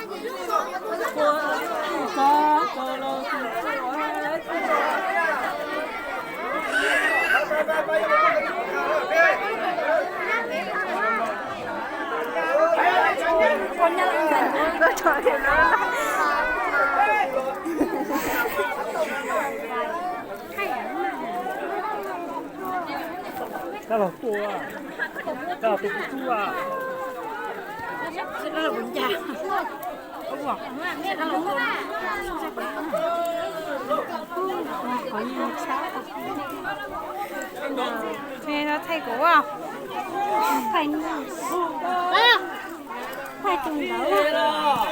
Koj los tua, koj los tua kuv tub a. Thaij kuv, thaij tus ntawd.